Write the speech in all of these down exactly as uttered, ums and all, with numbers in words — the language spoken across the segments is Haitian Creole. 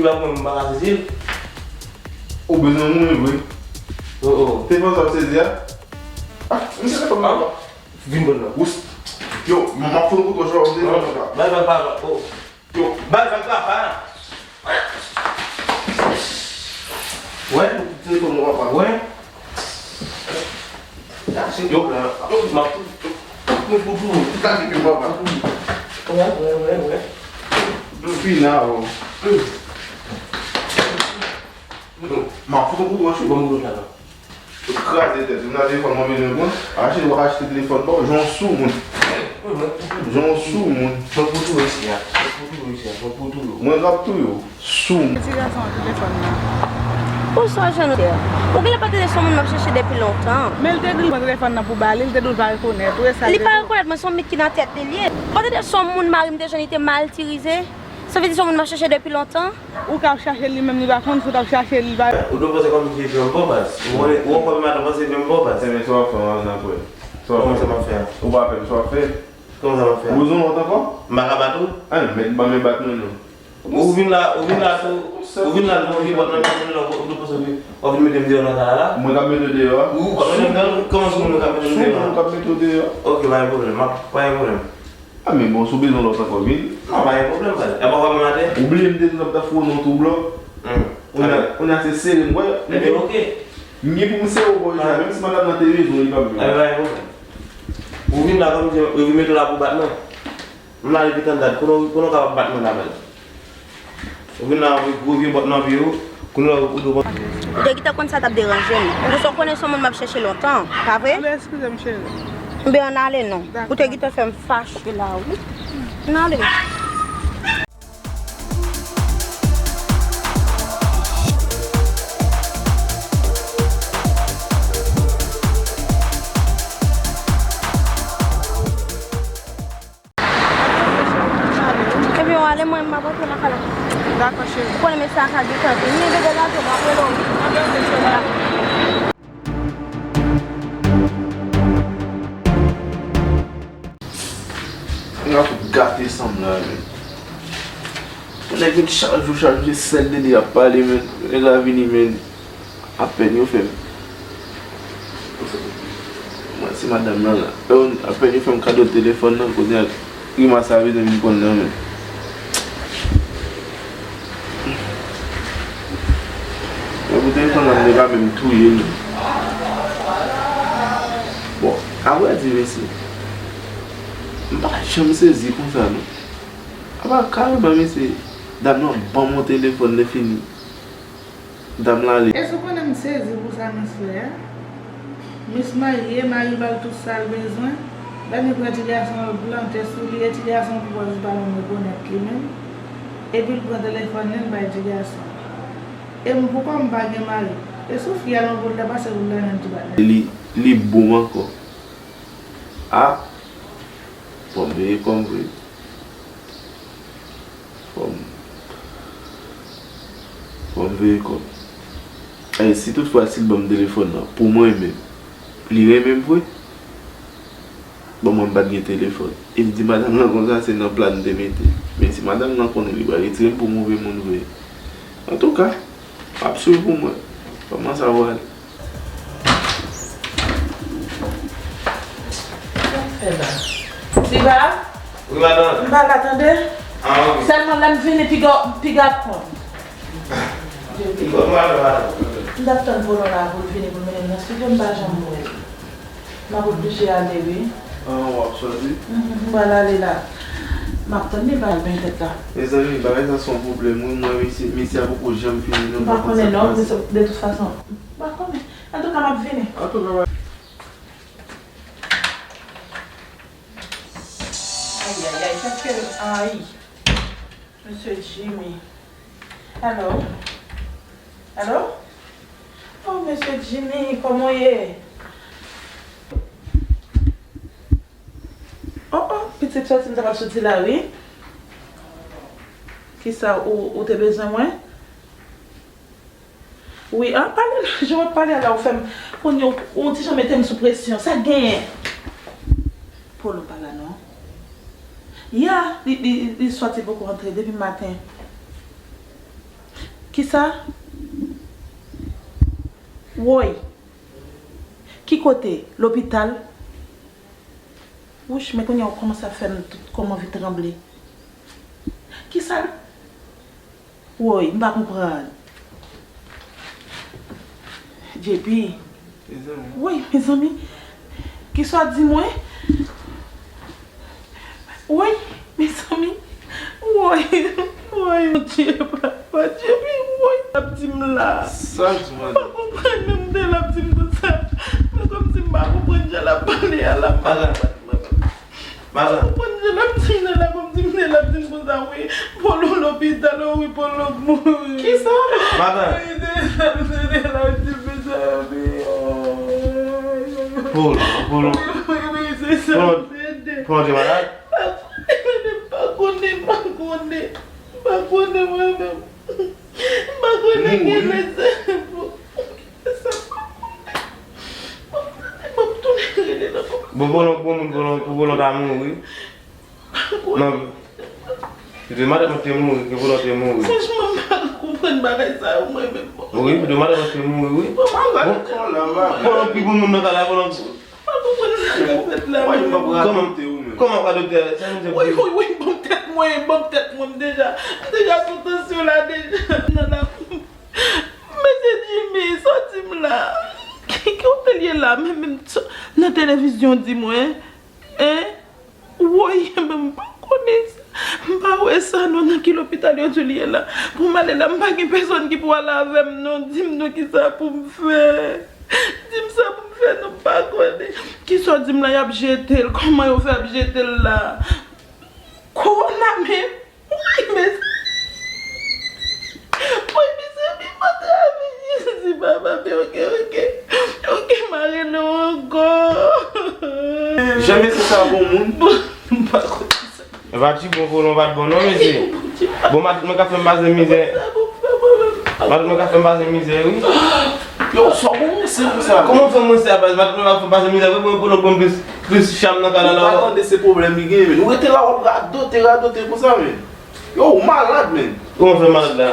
Li pa pou mwen, m pa ka sezi l. Ou bezwen mwen vre. Oh, oh. Telefòn sa w sezi a? Ah, m telefòn la. Vin ban m nan. Wous. Yo, m ap fout kout wòch la, ou telefòn sa. Bay, bay, bay, bay. Oh. Yo, bay, bay, papa. Wè, telefòn mwen, papa. Wè. Yo, yo, m ap fout, m ap fout tou. Ou ka di ke papa. Wè, wè, wè, wè. M fini avè w. M ap fout ou wòch ou. Bon, m la. Ou kraze tèt ou. Nan telefòn mwen bezwen pran. Achte, w achte telefòn pa w. Jan w sou moun. Jan w sou moun. Mwen pou touye isi a. Mwen pou touye isi a. Mwen pou touye w. Mwen k ap touye w. Sou moun. Ti gason an telefòn nan. Ou sa w jwenn ou? Ou genlè pa tande se yon moun m ap chèche depi lontan. Men l te di l pran telefòn nan pou ba li, l te di w l pa rekonèt. Ou e sa l te di w? Li pa rekonèt mwen, se yon mit ki nan tèt li l ye. Ou pa tande se yon moun mari m te jwenn, li te matirize? Sa vle di se yon moun m ap chèche depi lontan? Ou ka ap chache l, li menm li pa konn si w t ap chache l, li pa. Ou dwe panse kòmsi se vye m bò baz. Ou konnen, ou anfòm maten panse vye m bò baz. Enben, sa w ap fè, m ap nan kwè. Sa w ap fè. Kòman sa m ap fè a? Ou pa pè m, sa w ap fè. Kòman sa m ap fè a? Ou bezwen lòt ankò? M pa ka bat ou? An, mèt ban men bat mwen non. Ou vin la, ou vin la tou, ou vin la tou, ou vin bòt nan men mwen, ou dwe panse w vin mete m deyò nan kay la la? Mwen k ap mete w deyò a? Ou k ap mete m deyò? Kòman se mwen k ap mete m deyò a? Sou mwen k ap mete w deyò. Ok, pa gen pwoblèm, pa gen pwoblèm. A, men bon, si w bezwen lòt ankò, vin. Non, pa gen pwoblèm, frè. E pa pwoblèm atè. Ou bliye m te di w m t ap fouye w nan twoublò? Kounye a, kounye a se sere m, wè. Ebyen, ok. M gen pou m sere w bò isi a, menm si madanm nan te bezwen w, li p ap vin. Ebyen, pa gen pwoblèm. Ou vin la kòmsi, yo vin mete w la pou bat mwen. M la depi tann dat, konnen w, konnen w kapab bat mwen la, men. Ou vin la avèk gwo vye bòt nan pye w, kounye a ou dwe. Ou te gentan konn sa t ap deranje m. Pou sa w konnen se yon moun m ap chèche lontan, pa vre? Ann eskize m, cheri. Enben, ann ale non. Ou te gentan fè m fache la, wi. Ann ale. Ebyen, w ale, mwen, m ap rantre lakay la. Dakò, cheri. Ou konnen mesye a ka gentan vini, bebe, gade, m ap rele w. Anben, ok, cheri. Nèg la fout gate san m la, men. Yon nèg vin chak jou, chak jou, se sèl de li ap pale, men. Nèg la vini, men. Apèn yo fè m. Mwen, se madanm nan la. Yo, apèn yo fè m kado telefòn nan, kounye a, grimas sa vin vin pran nan men. Mwen pou telefòn nan, mwen pa menm touye l. Bon, avrèdi, mesye, m pa janm sezi konsa, non. Apa kareman, mesye, dam nan ban m yon telefòn, lè fini. Dam lan ale. Èske w konnen m sezi pou sa Miss fè a? Miss marye, mari l ba l tout sa l bezwen. Dam nan pran ti gason an, l plante sou li, e ti gason an pou kòz li pa menm rekonèt li menm. Epi l pran telefòn li, l bay ti gason an. E m pou kòm m pa gen mari. E sou fi a l yon boul la pase boul la nan ti bat la. Li, li bon ankò. A! Fò m veye kò m vre. Fò m, fò m veye kò m. E si toutfwa si l ban m telefòn nan, pou mwen menm, li renmen m vre? Bon, mwen m pa t gen telefòn. E m di madanm nan konsa se nan pla n te mete. Men si madanm nan konnen li pral retire m pou move moun vre. Antouka, m ap swiv pou mwen. Kòman sa pral? Sa k fè la? Tiba? Wi, madanm. M pa la tande. Ah, ok. Sèlman lè m vini, piga, piga konn. Bon, madanm, madanm. M t ap tann Polo la pou l vini pou l mennen m nan estidyo, m pa janm wè l. M ap oblije ale, wi. Ah, w ap sòti? Mhm, m pral ale la. M ap tann li, m pral benyen tèt la. Mezanmi, bagay sa se yon pwoblèm, wi. Mwen, mesye, mesye a poko janm fini, non. M pa konnen, non, de tout fason. M pa konnen. Antouka, m ap vini. Antouka, w a. Ay, ay, ay, kèske, ay. Mesye Jimmy. Alo? Alo? Oh, mesye Jimmy, kòman w ye? Oh, oh, pitit sòti m ta pral soti la, wi. Kisa, ou, ou te bezwen mwen? Wi, an, pale, jan w ap pale a la, ou fè m kounye a, ou, ou ti jan mete m sou presyon. Sa k genyen? Polo pa la, non. Ya, li, li, li sòti poko antre depi maten. Kisa? Woy! Ki kote? Lopital? Wouch, men kounye a w kòmanse ap fè m tout kò m anvi tranble. Kisa? Woy, m pa konprann. J P. Mezanmi. Woy, mezanmi. Kisa w di mwen? Woy, mezanmi. Woy, woy, Bondye, papa, J P, woy, ap di m la. Sa l di m la? M pa konprann menm de l ap di m konsa. Men kòmsi m pa konprann jan l ap pale a la. Madan. Madan. Konprann jan l ap di m nan la, kòmsi m te l ap di m konsa, wi, Polo lopital, wi, Polo mouri. Kisa? Madan. Wi, de l ap di m konsa, wi. Polo, Polo. Wi, wi, se sa, Polo, se de. Polo te malad? Pa konnen, pa konnen, pa konnen, pa konnen, mwen menm. M pa konnen ki lè se pou. Bon, bon, bon, moun, bon, bon, bon, ta mouri. Non, de madan mwen te mouri, ke bon te mouri. Franchman, m pa konprann bagay sa yo, mwen menm. Wi, de madan mwen te mouri, wi. Bon, bon, pi bon moun nan ka la, bon, pa konprann sa k ap fèt la, mwen menm. Kòman, kòman w ka doktè? Sa m di. Woy, woy, woy, ban m tèt mwen, ban m tèt mwen, m deja, m deja sou tansyon la, deja. Nan la. Mesye Jimmy, sa w di m la? Ki, ki kote l ye la? Men, men, nan televizyon di mwen, en? Woy, men m pa konnen sa. M pa wè sa non, nan ki lopital yo di l ye la. Pou m ale la, m pa gen pèsòn ki pou ale avè m non. Di m non, kisa pou m fè? Di m sa pou m fè non, m pa konnen. Kisa w di m la, y ap jete l? Kòman yo fè ap jete l la? Kowona menm? Woy, mezanmi. Woy, mezanmi, m antre avè Jezi, papa, men oke, oke. Oke, m a rele w ankò. Jan mesye sa bon moun. Bon, m pa konn sa. E pa ti bon kolon, pa t bon non, mesye. Bon, madanm mwen ka fè m pase mizè. Madanm mwen ka fè m pase mizè, wi. Yo, sa w bon mesye konsa? Kòman w fè mwen se a baz? Madanm mwen ka fè m pase mizè, wi, bon, bon, bon, plis, plis cham nan kay la, la. Ou pa tande se pwoblèm li genyen, men. Ou rete la, w ap radote, radote konsa, men. Yo, ou malad, men. Kòman fè malad la?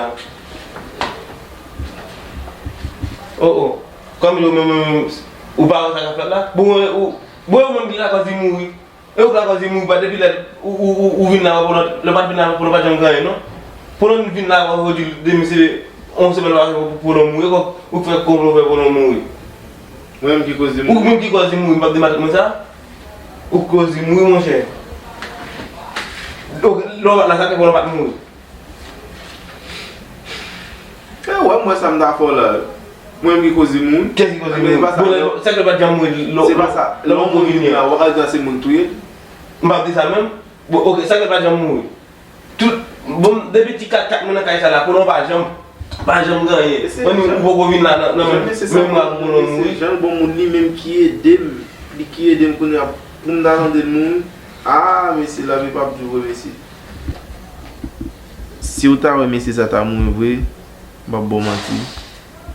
Oh, oh. Kòm yo menm, menm, ou pa wè sa k ap fèt la? Bon, ou, bon, yo menm ki lakòz li mouri. E ou lakòz li mouri, pa depi lè ou, ou, ou, ou vin la, Polo, lè w pa t vin la, Polo pa t janm gen anyen, non. Polo vin la, ou di demen se yon semèn pase, Polo mouri, ou, ou fè konplo fè Polo mouri. Mwen menm ki koz li mouri? Ou menm ki koz li mouri, m p ap di matant mwen sa? Ou koz li mouri, monchè. Donk, lè w pa t la, sa k fè Polo pa t mouri? E wè, m wè sa m ta fè w la. Mwen menm ki koze moun. Kiyès ki koze moun? Bon, sa ke l pa t janm mouri lè, se pa sa. Lè yon moun vin la, w pa ka di se moun touye l. M p ap di sa menm. Bon, oke, sa ke l pa t janm mouri. Tout, bon, depi ti kat, kat moun nan kay sa la, konnen w pa janm, pa janm gen anyen. Mwen menm, ou poko vin la nan, nan menm, menm mwa pou konnen w mouri. Jan l bon moun li menm ki ede m, li ki ede m kounye a pou m ta tande l mouri. Ah, mesye, lavi p ap di w vre, mesye. Si w ta wè mesye sa ta mouri vre, m p ap ba w manti.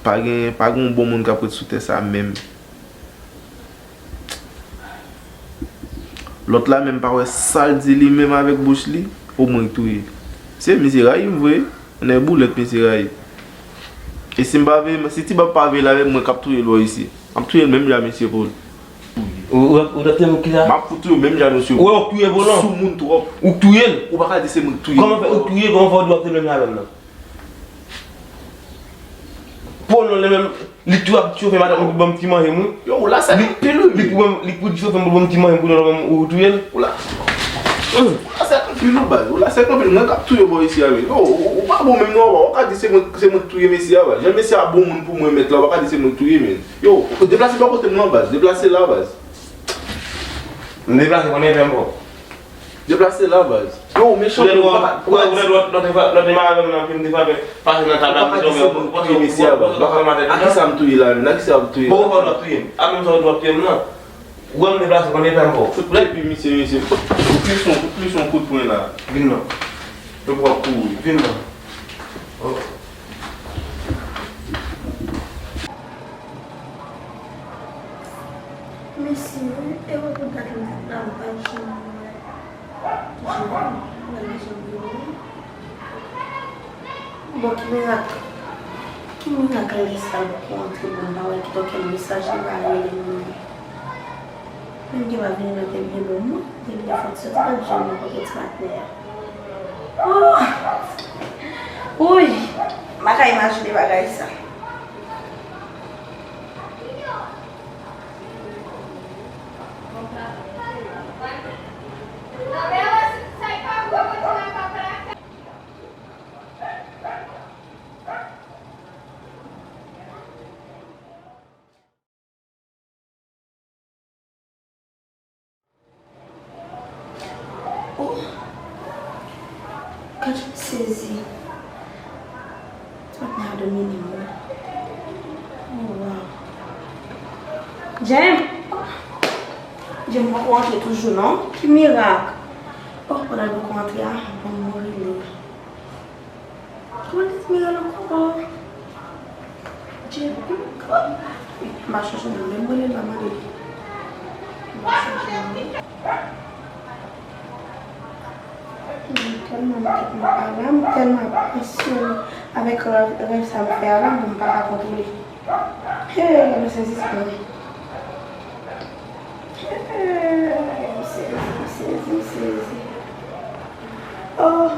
Pa gen, pa gen yon bon moun k ap ret sou tè sa menm. Lòt la menm pa wè sa l di li menm avèk bouch li, omwen l touye. Se misye rayi m vre, nèg boulèt misye rayi. E si m pa veye, si ti bab pa veye l avè m, mwen k ap touye l bò isi. M ap touye l menm jan mesye Paul. Ou, ou, ou t ap touye m kisa? M ap fout touye w menm jan mesye. Ou wè ou touye Paul? Soumoun twòp. Ou touye l? Ou pa ka di se mwen k touye l. Kòman fè ou touye l, kòman fè ou di w ap touye l menm jan avè m nan? Paul non, li menm, li tou ap chofe madanm li pou ban m ti manje m, wi. Yo, ou la sèk anpil, wi. Li pou ban m, li pou chofe m pou ban m ti manje m, kounye a ou touye l. Ou la, ou la sèk anpil, wi, baz. Ou la sèk anpil, mwen k ap touye w bò isi a, men. Yo, ou, ou pa bon menm non, ou pa ka di se mwen, se mwen k touye mesye a, baz. Jan mesye a bon moun pou mwen mèt la, ou pa ka di se mwen k touye, men. Yo, deplase bò kote m nan, baz. Deplase la, baz. M deplase, konnen fè m fò. Deplase la, baz. Yo, ou mechan, ou pa ka, ou pa ka di. Lòt, lòt, lòt, lòt, lòt, lòt, lòt, lòt, lòt, pase nan tab la, misye, ou pa ka touye mesye a, baz. A kisa m touye la, menm? A kisa m touye la? Bon, ou pa touye m. A menm sa, ou touye m, non. Ou wè m deplase, konnen fè m fò. Fout epi misye, misye. Fout, fout plis yon, fout plis yon kout pwen la. Vin non. Yo pran kouri. Vin non. Oh. Mèsi, wi. E wè pou dat la, m pa janm wè. Janm, m pa janm vini. Bon, ki mirak. Ki mirak Lisa poko antre, bon, m pa wè kite okenn mesaj, li pa rele m. Menm gen pa vini nan tèt de bon mwen, depi lè fòk soti pa t jwenn nan kote ti matnè a. Oh! Woy! M pa ka imajine bagay sa. Oh, gad jan m sezi. Sa pa domine m, wi. Oh, wow. Jem! Jem poko antre toujou, non? Ki mirak! Oh, pandan l poko antre a, bon, m mouri li. Kòman li t miral ankò? J P, m pa chonje non, menm mwen menm m pa mande li. M pa chonje non. M tèlman m kite m pa la, m tèlman ap ansyone avèk rèv, rèv sa m fè a la, bon, m pa ka kontwole. Hey, m sezi sa. Hey, m sezi, m sezi, m sezi. Oh.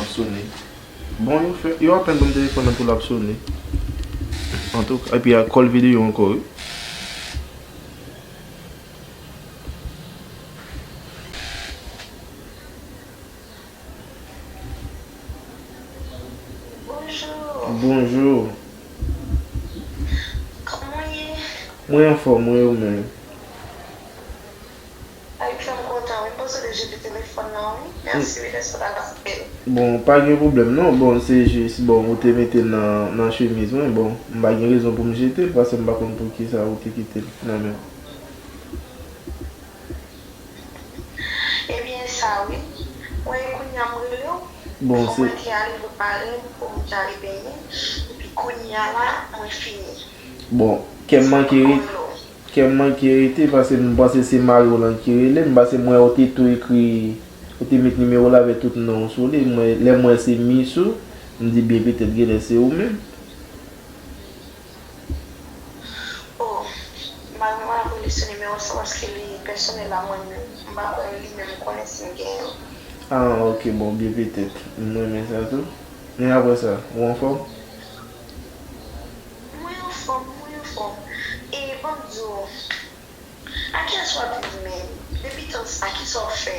Ap sone. Bon, yo fè, yo apèn ban m telefòn nan tou l ap sone. Antouka, epi a kòl videyo ankò, wi. Bonjou. Bonjou. Kòman w ye? Mwen anfòm, mwen ou menm? Ay, sa m kontan, wi. M panse w te jete telefòn nan, wi. Mèsi, wi, dèske w ta raple m. Bon, pa gen pwoblèm, non. Bon, se jis, bon, ou te mete l nan, nan chemiz mwen. Bon, m pa gen rezon pou m jete l, paske m pa konn poukisa ou te kite l nan men m. Ebyen, sa, wi. Mwen, kounye a, m rele w. Bon, fò se mwen te ale prepare m pou m te ale benyen. Epi, kounye a la, mwen fini. Bon, kè m manke rete. Kè m manke rete, paske m panse se mari w lan ki rele m, paske m wè ou te tou ekri, ou te met nimewo l avèk tout non w sou li. Mwen, lè m wè se Miss ou, m di byen petèt genlè se ou menm. Oh, mari mwen ap rele sou nimewo sa paske li pèsonèl a mwen menm. M pa kwè li menm konnen si m genyen l. Ah, ok, bon, byen petèt. M renmen sa tou. Men apre sa, ou anfòm? Mwen anfòm, mwen anfòm. E ban m di w, a kiyès w ap viv menm? Depi tan sa, kisa w fè?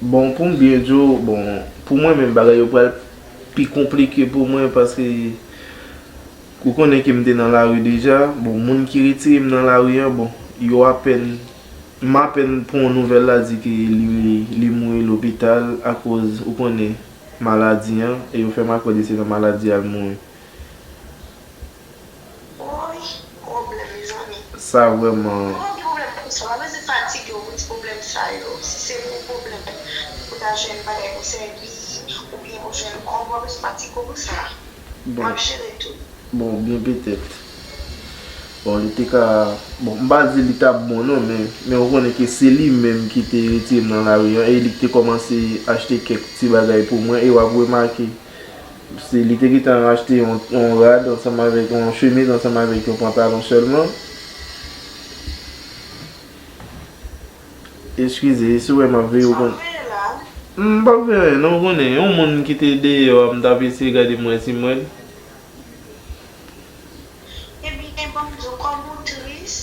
Bon, pou m byen di w, bon, pou mwen menm, bagay yo pral pi konplike pou mwen, paske ou konnen ke m te nan lari deja. Bon, moun ki retire m nan lari an, bon, yo apèn, m apèn pran yon nouvèl la di ke li, li mouri lopital akoz, ou konnen, maladi an, e yo fè m akwè de se nan maladi a l mouri. Woy, pwoblèm, mezanmi. Sa vrèman. Mwen gen pwoblèm pou sa. Pa bezwen fatige w pou ti pwoblèm sa yo. Si se pou pwoblèm pou ta jwenn bagay pou sèvi, oubyen pou jwenn kòb, w pa bezwen fatige w pou sa. Bon. M ap jere tou. Bon, byen petèt. Bon, li te ka, bon, m pa di li t ap bon non, men, men ou konnen ke se li menm ki te retire m nan lari an, e li te kòmanse achte kèk ti bagay pou mwen, e w ap remake, se li te gentan achte yon, yon rad ansanm avèk yon chemiz ansanm avèk yon pantalon sèlman. Eskize, e si w wè m ap veye w kon. M p ap veye anyen non, ou konnen, yon moun ki te deyò a, m t ap eseye gade m wè si m wè l. Ebyen, ban m di w, kòm ou tris,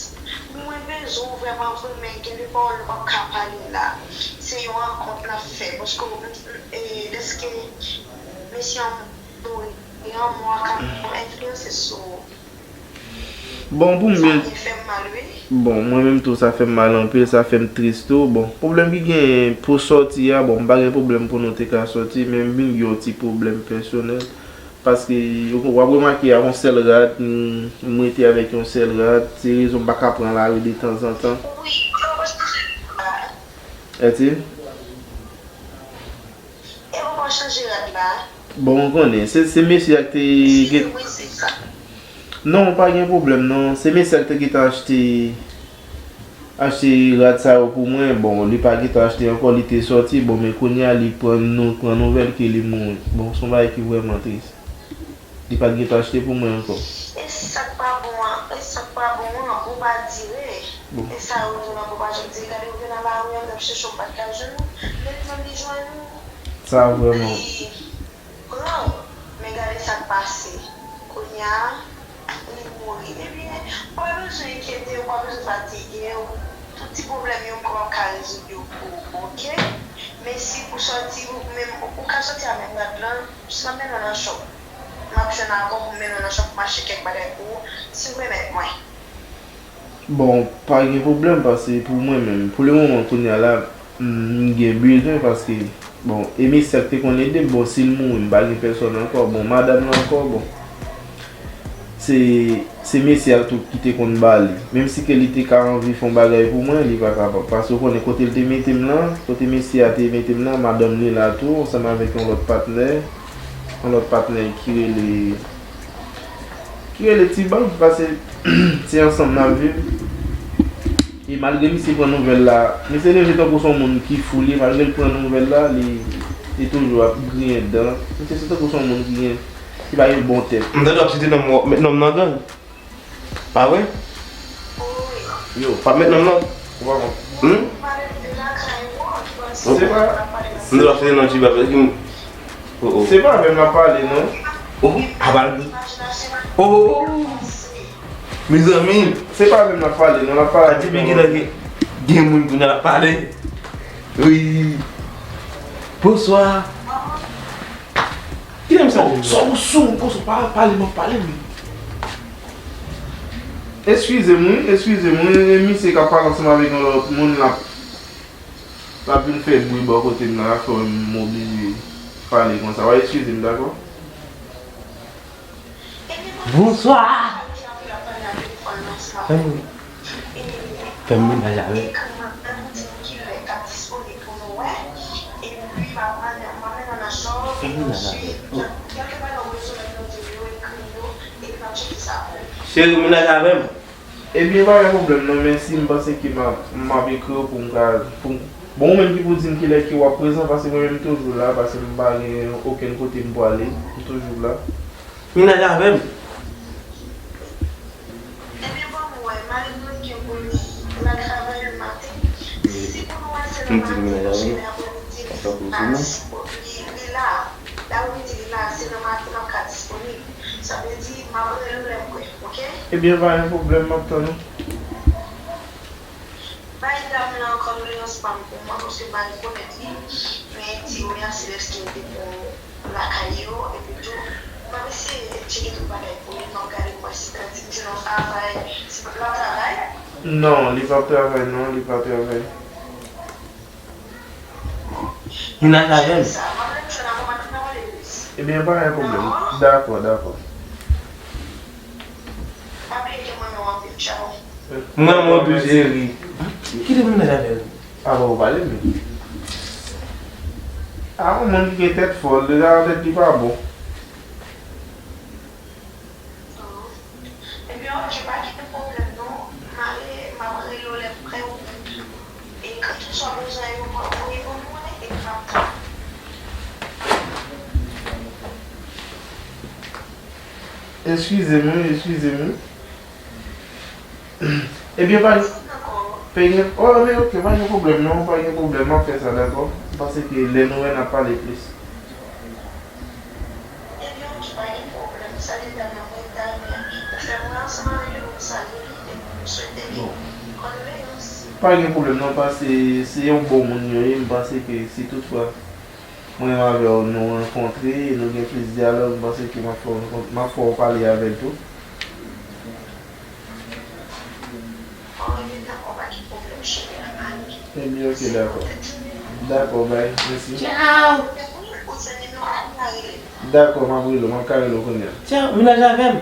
mwen bezwen w vrèman vre, men gen de pawòl nou p ap ka pale la. Se yon rankont n ap fè, paske w, e, dèske mesye an mouri, e lanmò a ka enfliyanse sou ou. Bon, pou m byen. Sa byen fè m mal, wi. Bon, mwen menm tou, sa fè m mal anpil, sa fè m tris tou. Bon, pwoblèm ki genyen pou sòti a, bon, m pa gen pwoblèm pou nou te ka sòti, men m vin gen yon ti pwoblèm pèsonèl. Paske, w ap remake, a yon sèl rad, m, m rete avèk yon sèl rad. Se rezon m pa ka pran lari detanzantan. Wi, e w pa chanje rad la? Èti? E w pa chanje rad la? Bon, ou konnen, se, se mesye a ki te gen. Non, pa gen pwoblèm non. Se mesye a ki te gentan achte, achte rad sa yo pou mwen. Bon, li pa gentan achte ankò, li te sòti. Bon, men kounye a, li pran nou, pran nouvèl ke li mouri. Bon, se yon bagay ki vrèman tris. Li pa t gentan achte pou mwen ankò. E sa k pa bon an, e sa k pa bon an, bon pa dire. Bon. E sa yo di nan bon pa janm dire, gade ou vin nan lari an, m t ap chèche w, m pa t ka jwenn ou. Men li menm li jwenn ou. Sa vrèman. Li pran w, men gade sa k pase. Kounye a, li mouri. Ebyen, ou pa bezwen enkyete w, ou pa bezwen fatige w. Tout ti pwoblèm yo, m kwè w ka rezoud yo pou ou, oke? Men si pou sòti, ou menm, ou ka sòti a menm rad lan, jis m ap mennen w nan chòp. M ap jwenn avè w pou m mennen w nan chòp pou m achte kèk bagay pou ou, si w remèt mwen. Bon, pa gen pwoblèm, paske pou mwen menm, pou le moman kounye a la, m gen bezwen, paske, bon, e mesye a k te konn ede m, bon, si l mouri, m pa gen pèsòn ankò, bon, madanm lan ankò, bon. Se, se mesye a tou ki te konn ba li. Menm si ke li te ka anvi fè yon bagay pou mwen, li pa kapab. Paske ou konnen kote l te mete m lan, kote mesye a te mete m lan, madanm li la tou, ansanm avèk yon lòt patnè, yon lòt patnè ki rele, ki rele Ti Bab, paske se ansanm n ap viv. E malgre misye pran nouvèl la, misye leve tankou se yon moun ki fou li, malgre l pran nouvèl la, li, li toujou ap griyen dan. Misye se tankou se yon moun ki gen, ki pa gen bon tèt. M tande w ap site nonm w ap met nonm nan gang. Pa vre? Yo, p ap met nonm nan? Ou pa konn? Hmm? Se pa. M tande w ap site non Ti Bab. Oh, oh. Se pa menm n ap pale, non. Oh, oh, a bal. Oh, oh, oh. Mezanmi. Se pa menm n ap pale, non, n ap pale. Depi kilè gen, gen moun kounye a l ap pale? Wi. Bonswa. Kilè misye ap di? Sa w sou, konsa w pa pale, m ap pale, wi. Eskize m, wi, eskize m, wi, e misye k ap pale ansanm avèk yon lòt moun la. L ap vin fè bri bò kote m nan, l ap fè m oblije pale konsa. W a eskize m, dakò? Bonswa! Fè m, fè m mennaj avè l. Fè m mennaj avè l. Cheri, mennaj avè m. Ebyen, pa gen pwoblèm non, men si m panse ke m ap, m ap ekri w pou m ka, pou m, bon, ou menm ki pou di m kilè ke w ap prezan, paske mwen menm m toujou la, paske m pa gen okenn kote m pwale, m toujou la. Mennaj avè m. Ebyen, bon, mwen, mari mwen gen pou li, l al travay le maten. Si pou nou wè se le maten, mennaj avè m. Li la, apremidi, li la, se nan maten l ap ka disponib. Sa vle di, m ap rele w lè m prè, oke? Ebyen, pa gen pwoblèm, m ap tann ou. Bay dam lan kondoleyans pa m pou mwen, paske m pa rekonèt li, men di yo mèsi dèske l te pran lakay yo, epi tou, m ap eseye tcheke tout bagay pou li, m ap gade pou wè si l ka di m se nan travay, si l ap travay. Non, li p ap travay, non, li pa travay. Mennaj avè m. Ebyen, pa gen pwoblèm. Dakò, dakò. Mwen, mwen oblije ri. Kite mennaj avè m. Apa ou pale m? A, yon moun ki gen tèt fòl, deja tèt li pa bon. Ebyen, oke, pa gen pwoblèm non. M ale, m ap rele w lè m prè ou. E kantousa w bezwen yo, voye ban mwen, epi m ap tann. Eskize m, wi, eskize m, wi. Ebyen, pa, pa gen, oh, men oke, pa gen pwoblèm non, pa gen pwoblèm, m ap fè sa, dakò? M panse ke lè nou wè, n ap pale plis. Ebyen, oke, pa gen pwoblèm. Salye dam nan, mwen, Damien. Ou fè mwen ansanm avè li, mwen salye li, epi m swete li kondoleyans. Pa gen pwoblèm non, paske se yon bon moun yo ye, m panse ke si toutfwa mwen menm avè w nou rankontre, nou gen plis dyalòg, m panse ke m ap fè w rankont-, m ap fè w pale avè l tou. Ebyen, oke, dakò. Dakò, bay, mèsi. Tchaw! Dakò, m ap rele w, m ap ka rele w kounye a. Tchaw, mennaj avè m.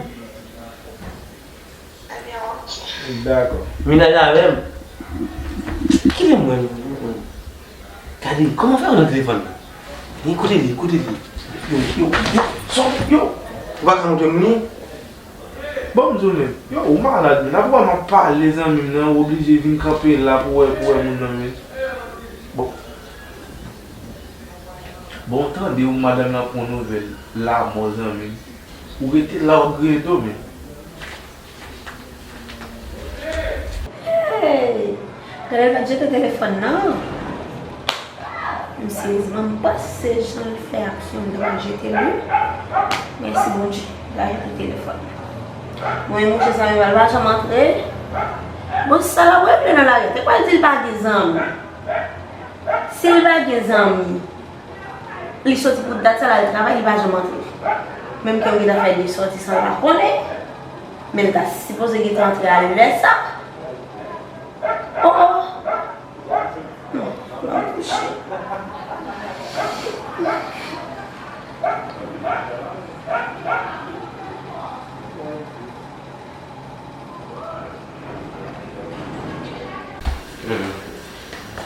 Dakò. Mennaj avè m. Kite m wè l. Gade, kòman fè w nan telefòn nan? Li kote li, kote li? Yo, yo, yo, sòti, yo. Ou pa ka montre m li? Bon, m di w menm. Yo, ou malad, men. Apre m ap pale zanmi m nan, ou oblije vin kanpe la pou wè, pou wè moun nan, men. Bon. Bon, tande ou madanm nan pran nouvèl lanmò zanmi m. Ou rete la, w ap griyen do, men. Hey! Gade l pa t jete telefòn nan. M sezi, m pa se jan l fè aksyon m ta pral jete l wi. Mèsi Bondye, l pa jete telefòn nan. Mwen menm, monchè, zanmi m pa janm antre. Bon, sa l ap regle nan lari a? Te pral di l pa gen zanmi. Si l pa gen zanmi, li soti pou dat sa l al travay, li pa janm antre. Menm ke m gentan fè de sòti san l pa konnen, men l ta sipoze gentan antre a lè sa. Oh, oh. Non, l ap kouche.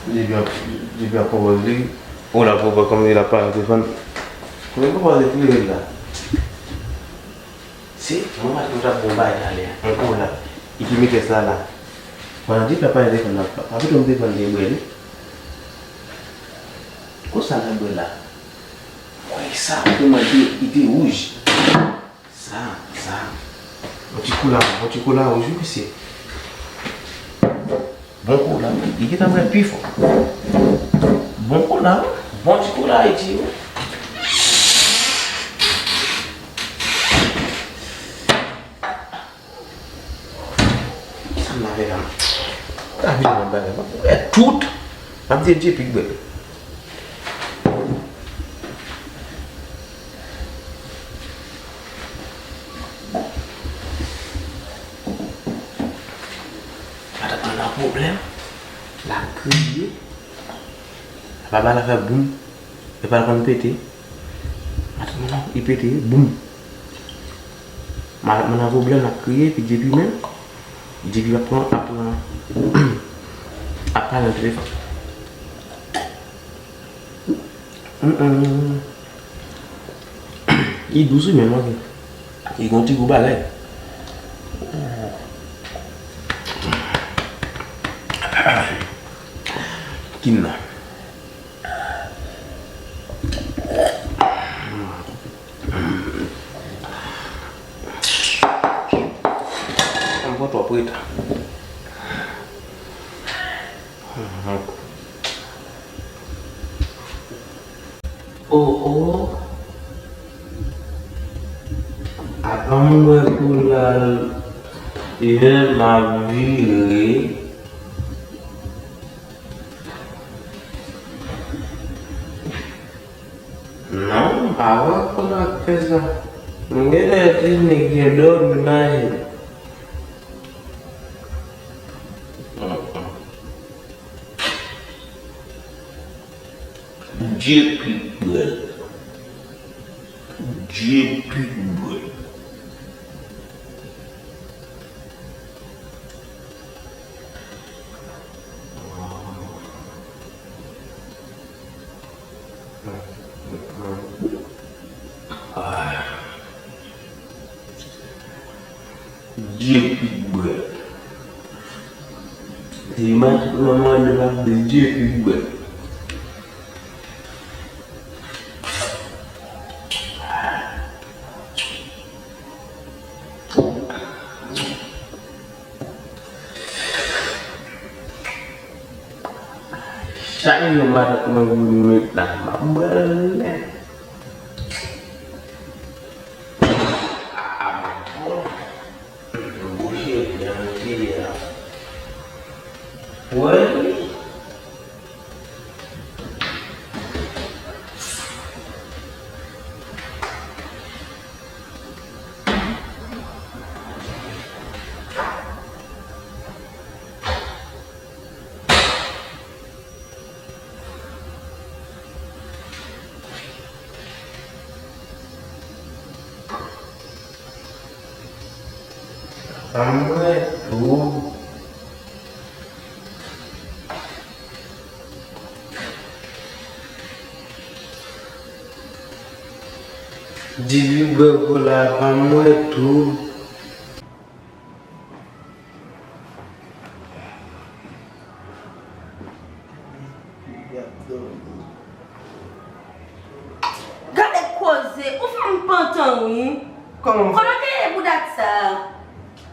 Depi ap, depi ap konpoze li, ou la konprann kòman li ap pale nan telefòn. Kòman konpoze klere la? Se, mwen pa t konn t ap bon bagay talè a. Ankò la, li ki metrès la la. Pandan depi ap pale nan telefòn nan, pa, pa pito m telefòn li bwè li. Konsa l ap bwè la. Wè sa, kòman li te, li te wouj. Sa, sa. Yon ti kola, yon ti kola wouj wi mesye. Bon kola, men li gentan bwè pi fò. Bon kola, wi. Bon ti kola Ayiti wi. Kisa m lave la? M lave nan bagay, m ap bwè tout. M ap di Djepi k bwè. Matant mwen nan pwoblèm. L ap kriye. Apa ba l ap fè boum. Epa l konn pete. Matant mwen nan, li pete, boum. Matant mwen nan pwoblèm, l ap kriye, epi Djepi menm. Djepi ap pran, ap pran, ap pale nan telefòn. Mm, mm. Li dous wi menm, ok. Li gon ti gou bagay. Kin nan. Mwen pran twòp reta. Oh, oh. Apa m wè koulal jan m ap vire. Non, m pa wè koulal k fè sa. M genlè di nèg yo dòmi nan je m. Djepi k bwè l. Djepi k bwè l. Djepi k bwè l. Se imaj manman an ap di Djepi k bwè l. Chak jou matant mwen vin met la, m ap bwè l nèt. Ah, bon. Bouche byen, bouche byen. Wè, wi. Anmwey, oh. Depi bwè kola pa m wè tou. Gade koze, ou fè m pantan wi. Kòman? Kote w te ye pou dat sa a?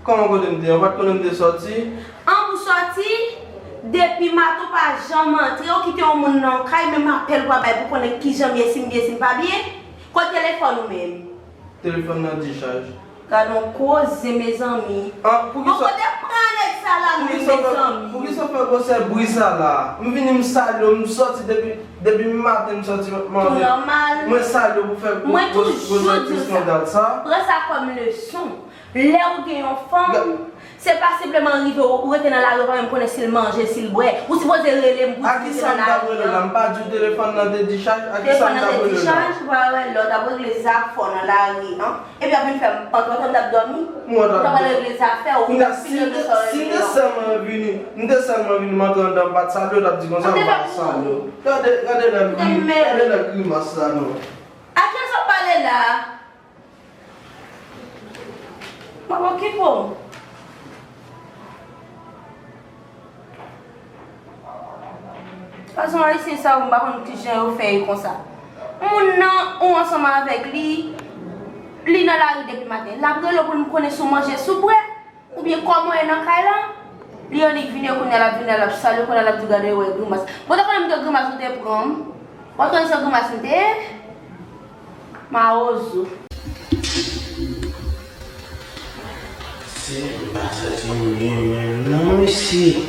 Kòman kote m te ye? Ou pa t konnen m te sòti? An pou sòti? Depi maten w pa janm antre, ou kite yon moun nan yon kay, menm apèl ou pa bay pou konnen kijan m ye, si m byen, si m pa byen. Kote telefòn ou menm? Telefòn nan dichaj. Gad on koze mezanmi. An poukisa. Bon kote pran nèg sa la menm mezanmi. Poukisa w fè gwosè bri sa la? M vini m salye w, m sòti depi depi maten m sòti m antre. Mwen salye w pou fè gwosè eskandal sa. Pran sa kòm leson. Lè ou gen yon fanm, se pa senpleman rive ou rete nan lari ou pa menm konnen si l manje, si l bwè. Ou sipoze rele m pou di li rete nan lari an. M pa di w telefòn nan te dichaj, a kisa m t ap rele w la? Telefòn nan te dichaj, ou pa wè lè w t ap regle zafè w nan lari an. Epi w ap vin fè m pantan, pantan m t ap dòmi. Ou t ap al regle zafè w, ou t ap fini regle sa w regle an. Si m te sèlman vini, m te sèlman vini m antre anndan m pa t salye w, w t ap di konsa m pa t salye w. Gade, gade lè, gade lè grimas la non. A kiyès w ap pale la a? M ap okipe w. Fason ayisyen sa yo m pa konn kijan yo fè e konsa. Moun nan ou ansanm avèk li, li nan lari depi maten. L ap rele w pou l konnen si w manje, si w bwè, oubyen kòman w ye nan kay la. Li annik vini kounye a l ap vini la l ap salye w kounye a l ap di w gade wè grimas. Bon w ta konnen m te grimas ou te pran m. Ou pa t konnen se grimas m te ye? Mawozo. Se m pa santi m byen menm non mesye.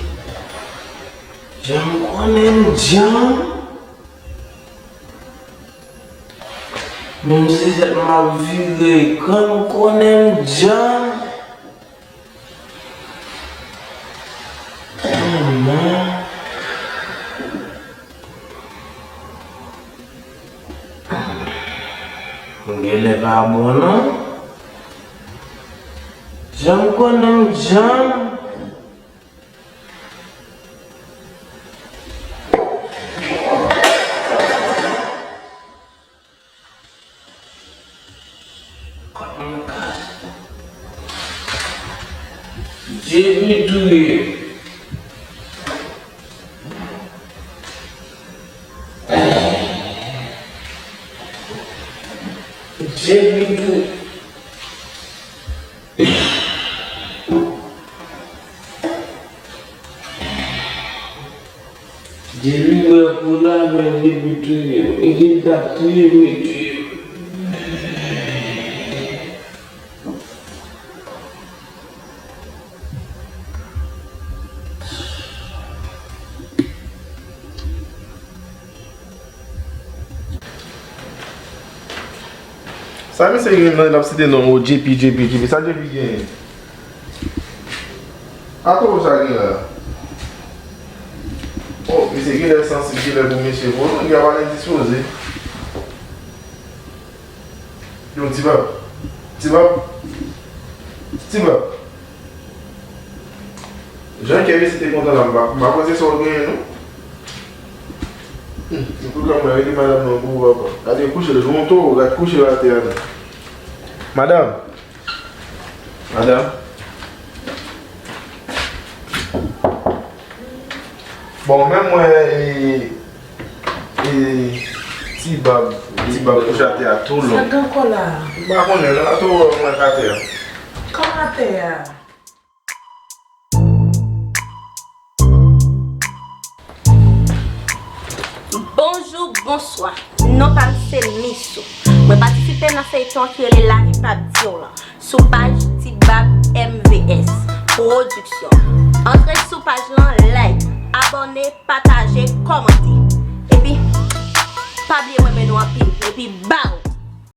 Jan m konnen m djanm. Menm si tèt m ap vire, kan m konnen m djanm. Manman. M genlè pa bon non. Jan m konnen m djanm. Dye vin touye. Dye vin touye. Depi bwè kola, men depi touye m. E ki t ap touye m, li touye m. Sa misye gen nan l ap site non, o, J P, J P, J P, sa J P genyen? Atò sa gen la? O, misye genlè sansib, genlè pou misye bon, nèg la pa endispoze. Yon ti bab. Ti bab. Ti bab. Jan kè mesye te kontan la, m pa, m pa panse sa w genyen non. Humm, antouka mwen rele madanm nan pou ou papa. Gade kouche l, jan w towo, gad kouche l atè a non. Madanm. Madanm. Bon, men mwen e, e, ti bab, ti bab kouche atè a tou long. Sa gen ankò la? M pa konnen, nan atò mwen atè a. Kòman atè a? Bonjou, bonswa. Non pa m se Misou. Mwen patisipe nan feyton an ki rele Lavi p ap di w lan sou paj Ti Bab M V S Production. Antre sou paj lan, like, abòne, pataje, kòmante. Epi, pa bliye m renmen nou anpil. Epi, baw!